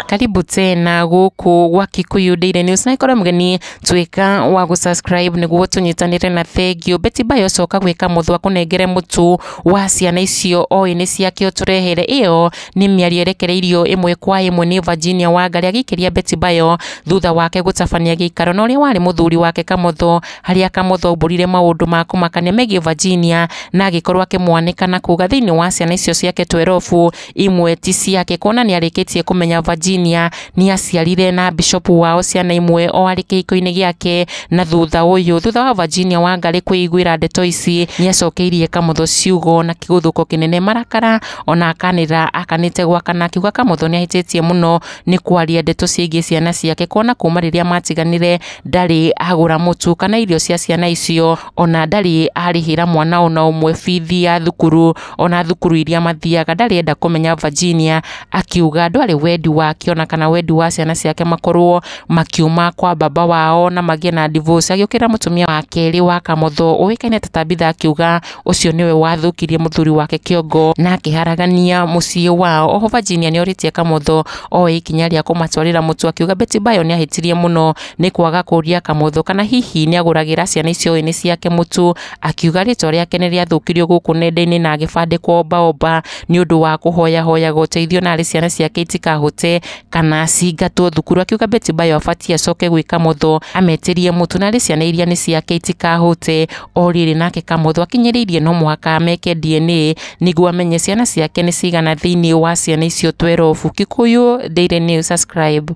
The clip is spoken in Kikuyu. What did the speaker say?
Karibu tena gũkũ gwa Kikuyu Daily News, na ikorwo mũgeni tuĩka wa gũ-subscribe nĩguo tũnyitanĩre na thengiũ. Betty Bayo coka gwĩka mũthwa kũnengere mũtu wa ciana icio oĩ nĩ ciake ũtũrehere. Ĩyo nĩ mĩario ĩrekereirio ĩmwe kwa ĩmwe nĩ Virginia Wangari agĩikĩria Betty Bayo thutha wake gũtabania gĩikaro na ũrĩa warĩ mũthuri wake Kamotho, harĩa Kamotho aumbũrire maũndũ ma kũmakania megiĩ Virginia na agĩkorwo akĩmwanĩka na kuga thĩinĩ wa ciana icio ciake 12 imwe ti ciake, kuona nĩ arĩkĩtie kũmenya Virginia nĩ aciarire na bishop wao ciana imwe o arĩ kĩhiko-inĩ gĩake. Na thutha ũyũ, thutha wa Virginia Wangari kwĩiguĩra ndeto ici, nĩ acokeirie Kamotho ciugo na kĩgũthũko kĩnene marakara, ona akanĩra akanĩte gwakana akiuga Kamotho nĩ ahĩtĩtie mũno nĩ kwaria ndeto ciĩgiĩ ciana ciake, kuona kuma rĩrĩa matiganire ndarĩ agũra mũtu kana irio cia ciana icio, ona ndarĩ arĩhĩra mwana ona ũmwe bithi ya thukuru, ona thukuru iria mathiaga ndarĩ enda kũmenya. Virginia akiuga ndwarĩ wendi wake ona kana wendi wa ciana ciake makorwo makiuma kwa baba wao na magĩe na divorce. Agĩũkĩrĩra mũtumia wa kerĩ wa Kamotho ũĩkaine ta Tabitha akiuga ũcio nĩwe wathũkirie mũthuri wake kĩongo na akĩharagania mũciĩ wao. Oho Virginia nĩ orĩtie Kamotho oe ikinya rĩa kũmatwarĩra mũtu, akiuga Betty Bayo nĩ ahĩtirie mũno nĩ kwaga kũria Kamotho kana hihi nĩ agũragĩra ciana icio oĩ nĩ ciake mũtu, akiuga rĩtwa rĩake nĩ rĩathũkirio gũkũ nenda-inĩ na agĩbandĩkwo ombaomba nĩ ũndũ wa kũhoyahoyaga ũteithio narĩ ciana ciake itikahũte kana cingatwo thukuru. Akiuga Betty Bayo abatiĩ acoke gwĩ Kamotho ametĩrie mũtu narĩ ciana iria nĩ ciake itikahũte. O rĩrĩ nake Kamotho akinyĩrĩirie no mũhaka meke DNA nĩguo amenye ciana ciake nĩ cigana thĩinĩ wa ciana icio 12. Kikuyu Daily News, subscribe.